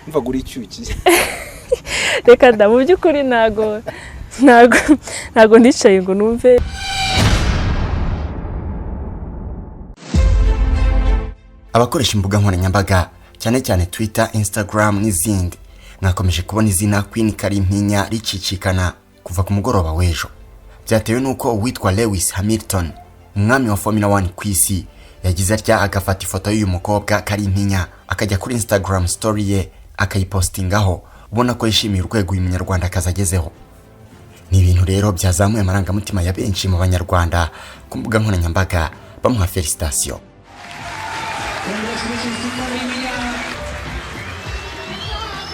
Mvaga uri icyuki. Reka da, mu by'ukuri ntago nicaye ngo numve. Abakoresha imbuga nkoranyambaga cyane cyane Twitter, Instagram n'izindi mwakomeje kubona izina Queen Kalimpinya ricicikana kuva ku mugoroba w'ejo. Byatewe n'uko uwitwa Lewis Hamilton, umwami wa Formula 1 ku isi, yagize atya agafata ifoto y'uyu mukobwa Kalimpinya, akajya kuri Instagram story ye akayipostingaho, ubona ko yishimiye urwego uyu munyarwandakazi agezeho. Ni ibintu rero byazamuye amarangamutima ya benshi mu banyarwanda ku mbuga nkoranyambaga bamuha félicitations.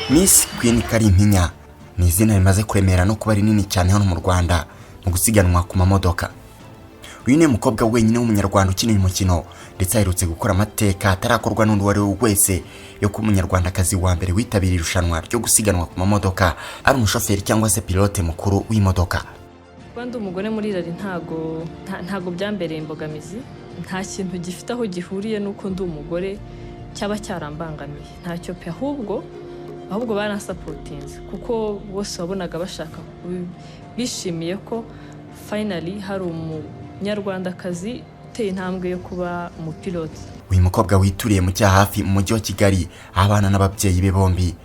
Miss Queen Kalimpinya ni izina rimaze kuremera no kuba rinini cyane hano mu Rwanda mu gusiganwa ku mamodoka. Uyu ni umukobwa wenyine w'umunyarwanda ukina uyu mukino, ndetse aherutse gukora amateka atarakorwa n'undi uwo ari we wese yo kuba umunyarwandakazi wa mbere witabiriye irushanwa ryo gusiganwa ku mamodoka ari umushoferi cyangwa se pilote mukuru w'imodoka. Kuba ndi umugore muri rally ntago byambereye imbogamizi. Nta kintu gifite aho gihuriye n'uko ndi umugore cyaba cyarambangamiye, ntacyo pe. Ahubwo baransapotinze kuko bose wabonaga bashaka, bishimiye ko finally hari umunyarwandakazi uteye intambwe yo kuba umupilote. Uyu mukobwa wituriye mu Cyahafi mu mujyi wa Kigali, aho abana n'ababyeyi be bombi,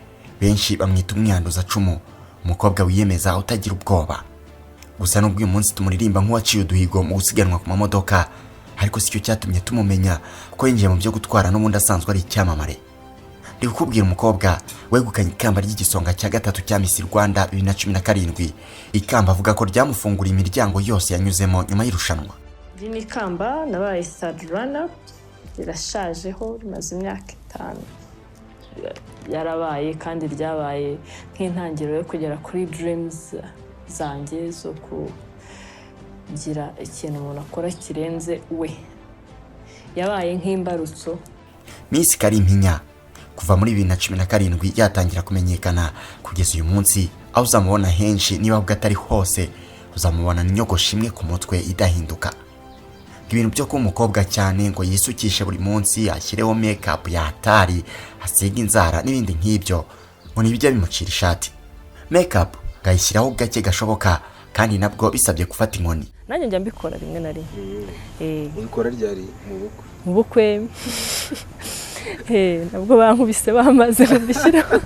benshi bamwita umwanduzacumu, umukobwa wiyemeza utagira ubwoba. Gusa nubwo uyu munsi tumuririmba nk'uwaciye uduhigo mu gusiganwa ku mamodoka, ariko sicyo cyatumye tumumenya, kuko yinjiye mu byo gutwara n'ubundi asanzwe ari icyamamare. Ndi kukubwira umukobwa wegukanye ikamba ry'igisonga cya gatatu cya Miss Rwanda 2017, ikamba avuga ko ryamufunguriye imiryango yose yanyuzemo nyuma y'irushanwa. Iri ni ikamba nabaye third runner, rirashajeho, rimaze imyaka 5. Yarabaye kandi ryabaye nk'intangiriro yo kugera kuri dreams zanjye zo kugira ikintu umuntu akora kirenze we. Yabaye nk'imbarutso. Miss Kalimpinya kuva muri 2017 yatangira kumenyekana kugeza uyu munsi, aho uzamubona henshi, niba ubwo atari hose, uzamubona inyogosho imwe ku mutwe idahinduka. Ibintu byo kuba umukobwa cyane ngo yisukishe buri munsi, ashyireho make-up ya hatari, asige inzara n'ibindi nk'ibyo, ngo ntibijya bimucira ishati. Make-up ngayishyiraho gake gashoboka, kandi nabwo bisabye gufata inkoni. Nanjye njya mbikora rimwe na rimwe. Ubikora ryari? Mu bukwe? Mu bukwe nabwo bankubise bamaze kubishyiraho.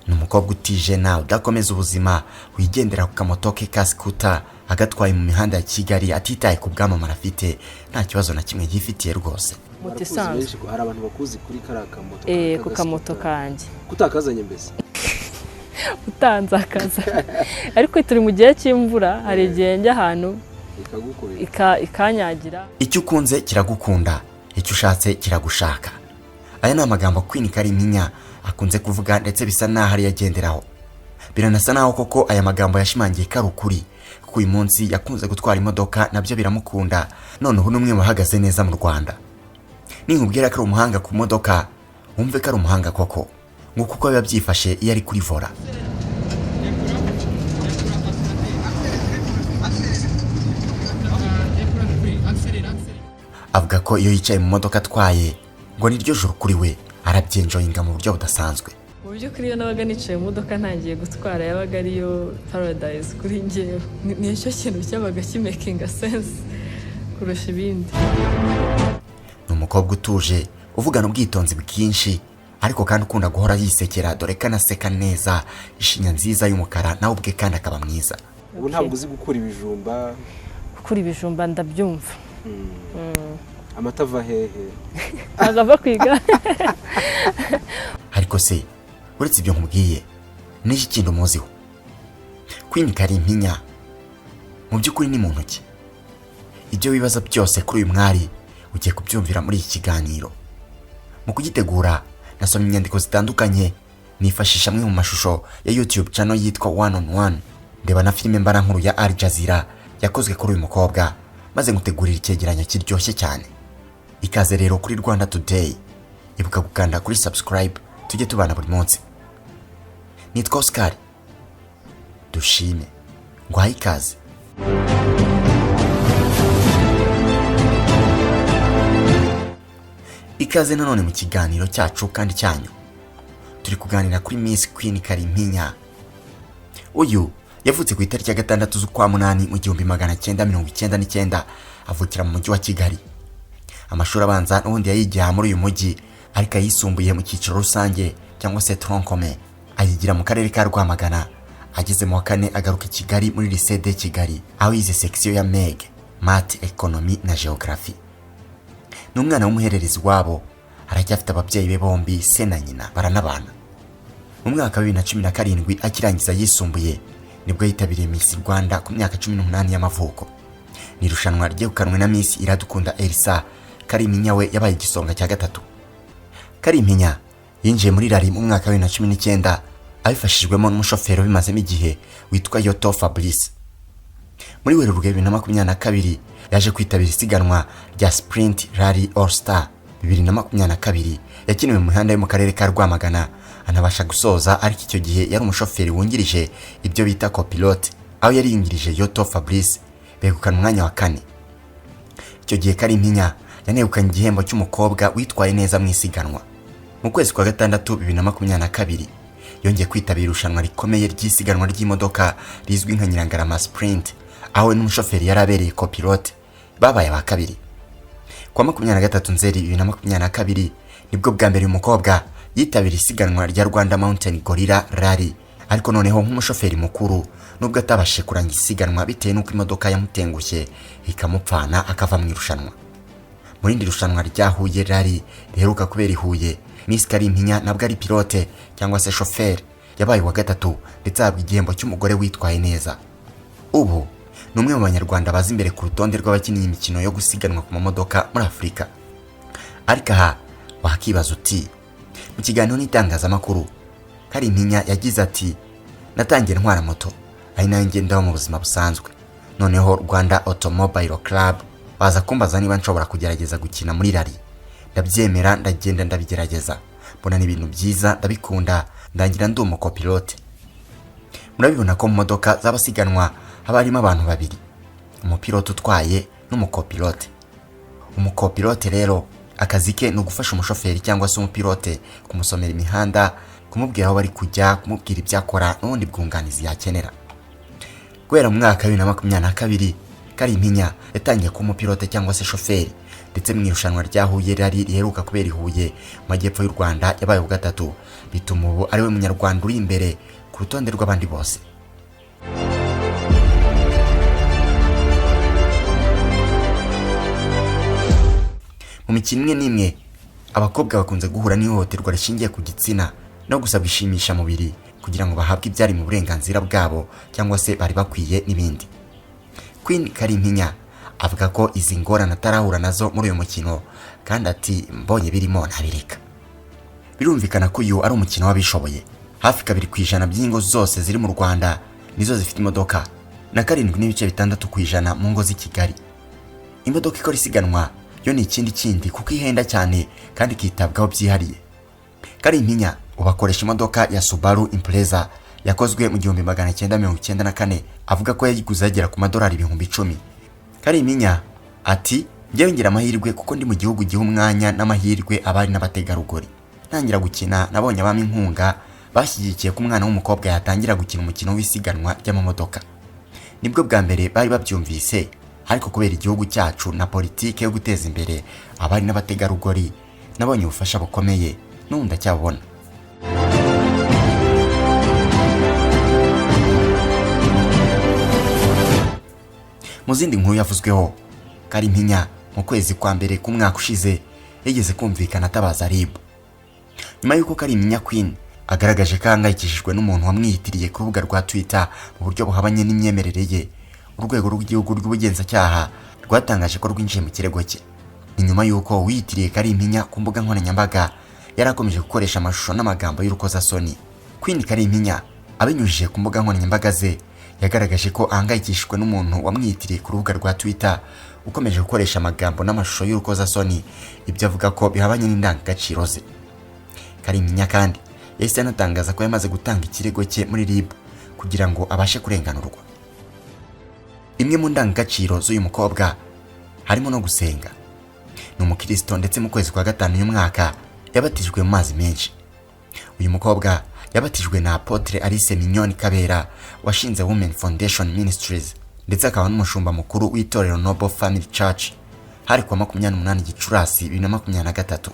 Ni umukobwa utijena, udakomeza ubuzima, wigendera ku kamoto ke ka scooter agatwaye mu mihanda ya Kigali, atitaye ku bwamamare afite, nta kibazo na kimwe yifitiye rwose. Moto isanzwe. Hari abantu bakuzi kuri kariya kamoto. Ku kamoto kanjye. Kutakazanye mbese? Utanzakaza, ariko turi mu gihe cy'imvura, hari igihe njya ahantu ikanyagira. Icyo ukunze kiragukunda, icyo ushatse kiragushaka. Aya ni amagambo Queen Kalimpinya akunze kuvuga, ndetse bisa n'aho ariyo agenderaho. Biranasa n'aho koko aya magambo yashimangiye ko ari ukuri, kuko uyu munsi yakunze gutwara imodoka nabyo biramukunda, none ubu ni umwe mu bahagaze neza mu Rwanda. Ninkubwira ko ari umuhanga ku modoka, wumve ko ari umuhanga koko, nguko uko biba byifashe iyo ari kuri volant. Avuga ko iyo yicaye mu modoka atwaye ngo niryo joro kuri we, arabyenjoyinga mu buryo budasanzwe. Mu by'ukuri iyo nabaga nicaye mu modoka ntangiye gutwara, yabaga ariyo paradise kuri njyewe. Nicyo kintu cyabaga kimakinga sense kurusha ibindi. Ni umukobwa utuje, uvugana ubwitonzi bwinshi, ariko kandi ukunda guhora yisekera, dore ko anaseka neza, ishinya nziza y'umukara, nawe ubwe kandi akaba mwiza. Ubu ntabwo uzi gukura ibijumba? Gukura ibijumba ndabyumva. Amata ava hehe? Ntabwo ava ku igare. Ariko se uretse ibyo nkubwiye, n'iki kindi umuziho? Queen Kalimpinya mu by'ukuri ni muntu ki? Ibyo wibaza byose kuri uyu mwari ugiye kubyumvira muri iki kiganiro. Mu kugitegura nasomye inyandiko zitandukanye, nifashisha amwe mu mashusho ya YouTube channel yitwa One on One, ndeba na filime mbarankuru ya Al Jazeera yakozwe kuri uyu mukobwa, maze ngutegurira icyegeranyo kiryoshye cyane. Ikaze rero kuri Rwanda Today, ibuka gukanda kuri subscribe tujye tubana buri munsi. Nitwa Oscar Dushime, ngwaye ikaze. Ikaze nanone mu kiganiro cyacu kandi cyanyu. Turi kuganira kuri Miss Queen Kalimpinya. Uyu yavutse ku itariki ya 6 z'ukwa 8 mu 1999, avukira mu mujyi wa Kigali. Amashuri abanza n'ubundi yayigiye muri uyu mujyi, ariko ayisumbuye mu cyiciro rusange cyangwa se tronc commun ayigira mu karere ka Rwamagana. Ageze mu wa 4 agaruka i Kigali muri Lycée de Kigali, aho yize section ya MEG, Math, Economie na Geographie. Ni umwana w'umuhererezi wabo, aracyafite ababyeyi be bombi, se na nyina baranabana. Mu mwaka wa 2017 akirangiza yisumbuye nibwo yitabiriye Miss Rwanda ku myaka 18 y'amavuko. Ni irushanwa ryegukanwe na Miss Iradukunda Elsa. Kalimpinya we yabaye igisonga cya 3. Kalimpinya yinjiye muri rally mu mwaka wa 2019 abifashijwemo n'umushoferi ubimazemo igihe witwa Yoto Fabrice. Muri Werurwe 2022 yaje kwitabira isiganwa rya Sprint Rally All Star 2022 yakiniwe mu mihanda yo mu karere ka Rwamagana, anabasha gusoza, ariko icyo gihe yari umushoferi wungirije, ibyo bita copilote, aho yari yungirije Yoto Fabrice, begukana umwanya wa 4. Icyo gihe Kalimpinya yanegukanye igihembo cy'umukobwa witwaye neza mu isiganwa. Mu kwezi kwa 6 2022 yongeye kwitabira irushanwa rikomeye ry'isiganwa ry'imodoka rizwi nka Nyirangarama Sprint, aho we n'umushoferi yari abereye copilote babaye aba 2. Kwa 23 Nzeri 2022 nibwo bwa mbere uyu mukobwa yitabira isiganwa rya Rwanda Mountain Gorilla Rally, ariko noneho nk'umushoferi mukuru, nubwo atabashije kurangiza isiganwa bitewe n'uko imodoka yamutengushye ikamupfana akava mu irushanwa. Mu rindi rushanwa rya Huye Rally riheruka kubera i Huye, Miss Kalimpinya nabwo ari pilote cyangwa se shoferi, yabaye uwa 3 ndetse ahabwa igihembo cy'umugore witwaye neza. Ubu ni umwe mu banyarwanda baza imbere ku rutonde rw'abakinnyi imikino yo gusiganwa ku mamodoka muri Afurika. Ariko aha wakibaza uti, mu kiganiro n'itangazamakuru Kalimpinya yagize ati: "Natangiye ntwara moto, ari nayo ngendaho mu buzima busanzwe. Noneho Rwanda Automobile Club baza kumbaza niba nshobora kugerageza gukina muri rally, ndabyemera, ndagenda ndabigerageza, mbona ni ibintu byiza, ndabikunda, ndangira ndi umukopilote." Murabibona ko mu modoka z'abasiganwa haba harimo abantu babiri, umupilote utwaye n'umukopilote. Umukopilote rero akazi ke ni ugufasha umushoferi cyangwa se umupilote kumusomera imihanda, kumubwira aho bari kujya, kumubwira ibyo akora n'ubundi bwunganizi yakenera. Guhera mu mwaka wa 2022 Kalimpinya yatangiye kuba umupilote cyangwa se shoferi, ndetse mu irushanwa rya Huye Rally riheruka kubera i Huye mu majyepfo y'u Rwanda yabaye uwa 3, bituma ubu ariwe munyarwanda uri imbere ku rutonde rw'abandi bose. Mu mikino imwe n'imwe abakobwa bakunze guhura n'ihohoterwa rishingiye ku gitsina no gusabwa ishimisha mubiri kugira ngo bahabwe ibyari mu burenganzira bwabo cyangwa se bari bakwiye n'ibindi. Queen Kalimpinya avuga ko izi ngorane atarahura nazo muri uyu mukino, kandi ati mbonye birimo ntabireka. Birumvikana ko uyu ari umukino w'abishoboye. Hafi 2% by'ingo zose ziri mu Rwanda nizo zifite imodoka, na 7.6% mu ngo z'i Kigali. Imodoka ikora isiganwa yo ni ikindi kindi, kuko ihenda cyane kandi ikitabwaho byihariye. Kalimpinya ubakoresha imodoka ya Subaru Impreza yakozwe mu 1994, avuga ko yayiguze agera ku madolari 10,000. Kalimpinya ati: "Njyewe ngira amahirwe kuko ndi mu gihugu giha umwanya n'amahirwe abari n'abategarugori. Ntangira gukina nabonye abampa inkunga bashyigikiye ko umwana w'umukobwa yatangira gukina umukino w'isiganwa ry'amamodoka. Nibwo bwa mbere bari babyumvise, ariko kubera igihugu cyacu na politike yo guteza imbere abari n'abategarugori nabonye ubufasha bukomeye, n'ubu ndacyabubona." Mu zindi nkuru yavuzweho, Kalimpinya mu kwezi kwa mbere k'umwaka ushize yigeze kumvikana atabaza RIB. Nyuma y'uko Kalimpinya Queen agaragaje ko ahangayikishijwe n'umuntu wamwiyitiriye ku rubuga rwa Twitter mu buryo buhabanye n'imyemerere ye, urwego rw'igihugu rw'ubugenzacyaha rwatangaje ko rwinjiye mu kirego cye. Ni nyuma y'uko uwiyitiriye Kalimpinya ku mbuga nkoranyambaga yari akomeje gukoresha amashusho n'amagambo y'urukozasoni. Queen Kalimpinya abinyujije ku mbuga nkoranyambaga ze yagaragaje ko ahangayikishijwe n'umuntu wamwiyitiriye ku rubuga rwa Twitter ukomeje gukoresha amagambo n'amashusho y'urukozasoni, ibyo avuga ko bihabanye n'indangagaciro ze. Kalimpinya kandi yahise anatangaza ko yamaze gutanga ikirego cye muri RIB kugira ngo abashe kurenganurwa. Imwe mu ndangagaciro z'uyu mukobwa harimo no gusenga. Ni umukristo, ndetse mu kwezi kwa 5 uyu mwaka yabatijwe mu mazi menshi. Uyu mukobwa yabatijwe na Apotre Alice Mignone Kabera washinze Women Foundation Ministries, ndetse akaba n'umushumba mukuru w'itorero Noble Family Church. Hari kuwa 28 Gicurasi 2023.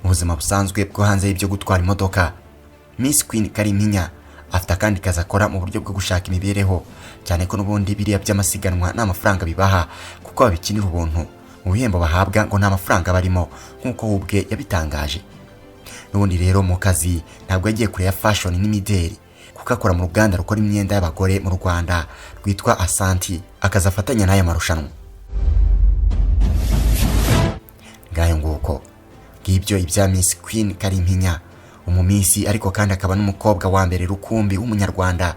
Mu buzima busanzwe bwo hanze y'ibyo gutwara imodoka, Miss Queen Kalimpinya afite akandi kazi akora mu buryo bwo gushaka imibereho, cyane ko n'ubundi biriya by'amasiganwa nta mafaranga bibaha kuko babikinira ubuntu. Mu bihembo bahabwa ngo nta mafaranga barimo, nk'uko we ubwe yabitangaje. N'ubundi rero mu kazi ntabwo yagiye kure ya fashion n'imideli, kuko akora mu ruganda rukora imyenda y'abagore mu Rwanda rwitwa Asanti, akazi afatanya n'aya marushanwa. Ngayo nguko, ngibyo ibya Miss Queen Kalimpinya, umumisi ariko kandi akaba n'umukobwa wa mbere rukumbi w'umunyarwanda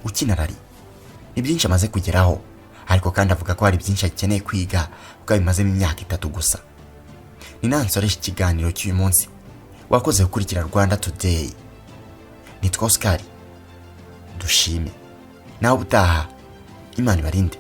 ukina rally. Ni byinshi amaze kugeraho, ariko kandi avuga ko hari byinshi akeneye kwiga kuko abimazemo imyaka 3 gusa. Ni nansoresha ikiganiro cy'uyu munsi. Wakoze gukurikira Rwanda Today. Nitwa Oscar Dushime. Nawe ubutaha, Imana ibarinde.